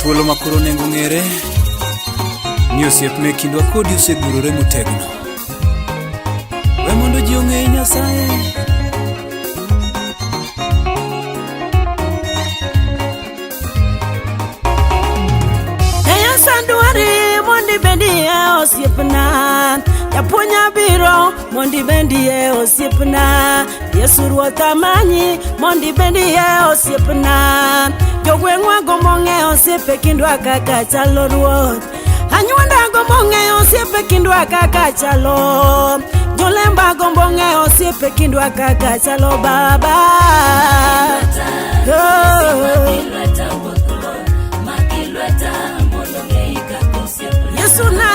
Thuolo ma koro onego ng'ere ni osiep me kindwa kodi osegurore motegno. We mondo ji ong'e Nyasaye. Eyo sandwari mondo ibedie osiepna. Japuonj abiro mondo ibedie osiepna. Yesu Ruoth amanyi mondo ibedie osiepna. Jogweng'wa gombo ng'eyo osiepe kindwa kaka chalo Ruoth. Anyuonda gombo ng'eyo osiepe kindwa kaka chalo. Jolemba gombo ng'eyo osiepe kindwa kaka chalo Baba. Oh. Yesu na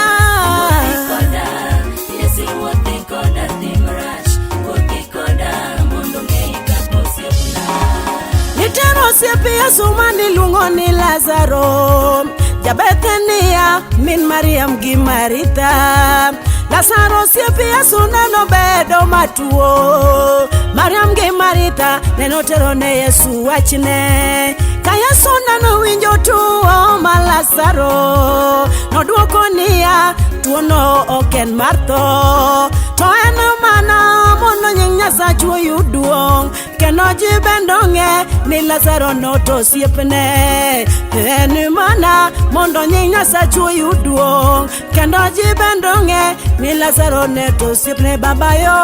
Nitiere osiep Yesu maniluongo ni Lazaro, ja-Bethania, min Mariam gi Maritha. Lazaro osiep Yesu neno bedo matuo. Mariam gi Maritha neno tero ne Yesu wachne. Ka Yesu neno winjo tuo ma Lazaro, nodwoko niya, tuono ok en mar tho, to en mana mondo nying Nyasachu oyud duong'. Kendo ji bende ong'e ni Lazaro no to osiepne. En mana mondo nying Nyasachu oyud duong'. Kendo ji bende ong'e ni Lazaro ne to osiepne baba yo.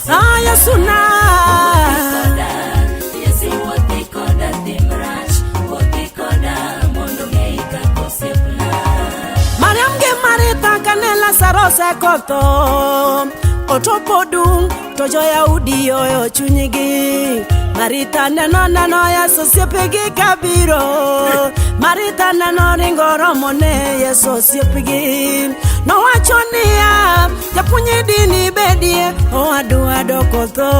Ah, Yesu na. Mariam gi Maritha kane Lazaro osekotho, otopo dung' to jo-Yahudi oyo chunygi. Maritha neno neno Yesu osiepgi kabiro. Maritha neno ringo romo ne Yesu osiepgi. Nowacho niya, japuonj dini bedie, owadwa doko tho.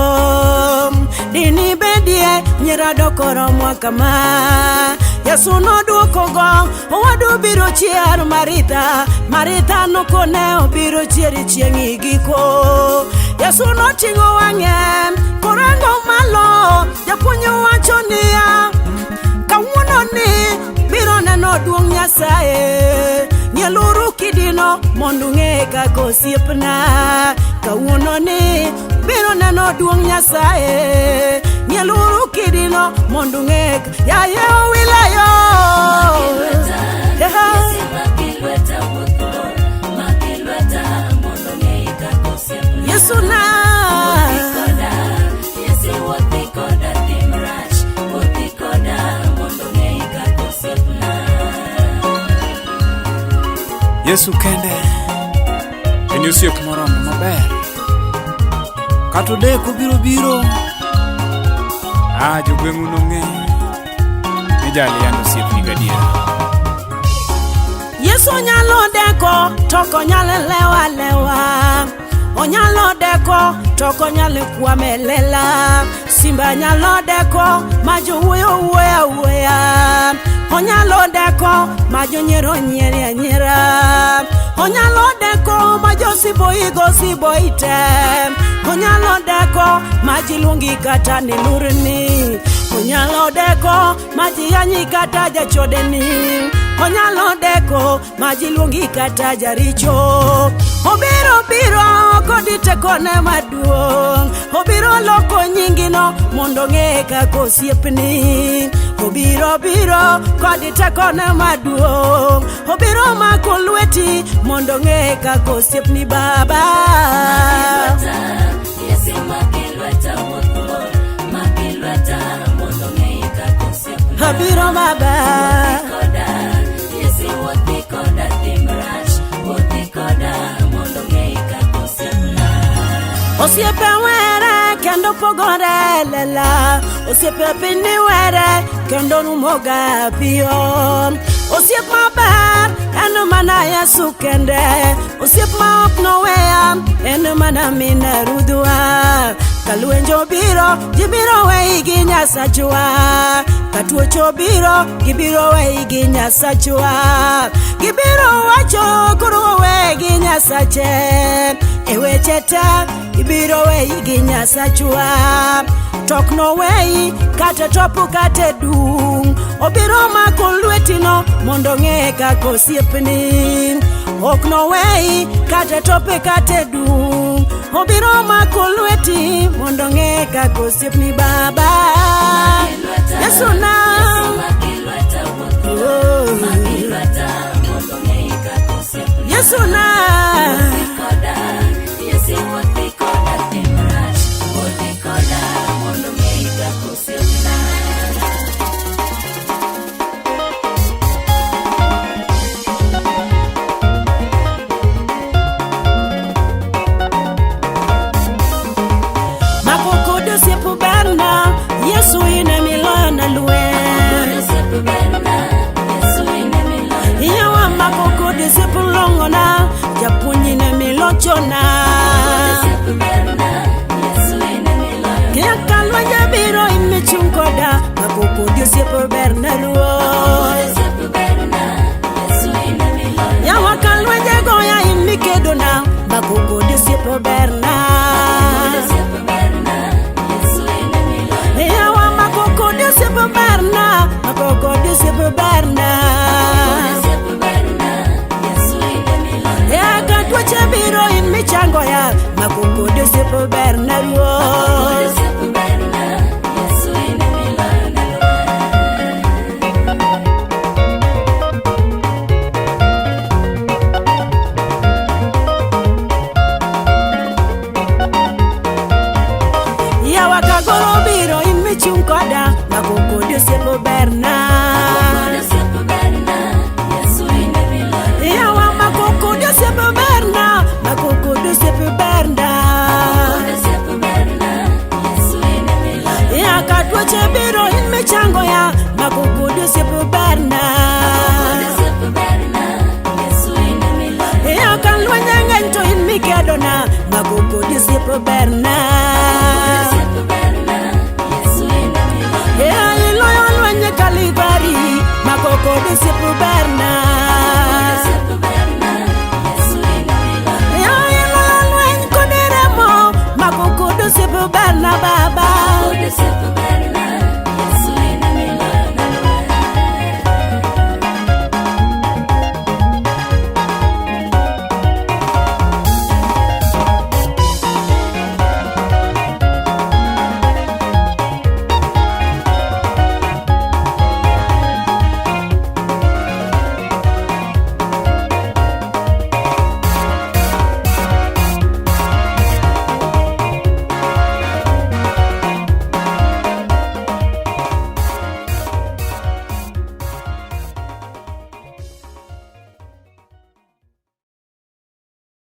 Dini bedie, nyiera doko romwa kama. Yesu nodwokogo, owadu biro chier Maritha. Maritha nokone obiro chier chieng' giko. Yesu noting'o wang'e korango malo, japuonj wacho niya, kawuono ni biro neno duong' Nyasaye. Ng'ieluru kidino mondo ung'e kaka osiepna. Kawuono ni biro neno duong' Nyasaye. Ng'ieluru kidino mondo ung'e yaye owilayo. Yesu na. Yesu kende en osiep moromo maber. Kata odeko biro biro. Ah, jogweng'u nong'e ni jali en osiepni gadiera. Yesu nyalo deko to ok onyal lewa lewa. Onyalo deko to ok onyal kwame lela. Simba nyalo deko ma jowuoyo wuoyo awuoya. Onyalo deko ma jonyiero nyiere anyiera. Onyalo deko ma josiboyi go siboyi te. Onyalo deko ma ji luongi kata ni lurni. Onyalo deko ma ji yanyi kata jachodeni. Onyalo deko ma ji luongi kata jaricho. Obiro biro kod tekone maduong'. Obiro loko nyingino mondo ong'e kaka osiepni. Obiro biro kod tekone maduong'. Obiro mako lweti mondo ong'e kaka osiepni baba. Abiro baba. Osiepe were kendo pogore lela. Osiepe piny were kendo rumoga piyo. Osiep maber en mana Yesu kende. Osiep ma ok noweya en mana min Ruodhwa. Ka lwenje obiro, ji biro weyi gi Nyasachwa. Ka tuoche obiro, gibiro weyi gi Nyasachwa. Gibiro wacho koro wawe gi Nyasache. E weche te, ibiro weyi gi Nyasachwa. Tok noweyi kata topo kata dung'. Obiro mako lwetino mondo ong'e kaka osiepni. Ok noweyi kata tope kata dung'. Obiro mako lweti mondo ong'e kaka osiepni baba. Yesu na. Oh. Yesu na. Mako kod osiep berna, Yesu in emiloyo na lweny. Yawa mako kod osiep long'ona, japuonj in emilochona. Kaka lwenje biro imichung' koda, mako kod osiep berna ruoth. Yawa ka lwenje goya imikedona, mako kod osiep berna. Yawa mako kod osiep berna, mako kod osiep berna. Ka tuoche biro in michango ya, mako kod osiep berna ruoth. Yawa ka goro biro in michung' koda, mako kod osiep berna. Yawa mako kod osiep berna, mako kod osiep berna. Ya ka tuoche biro in michango ya, mako kod osiep berna. Ya ka lwenje ng'eny to in mikedona, mako kod osiep berna.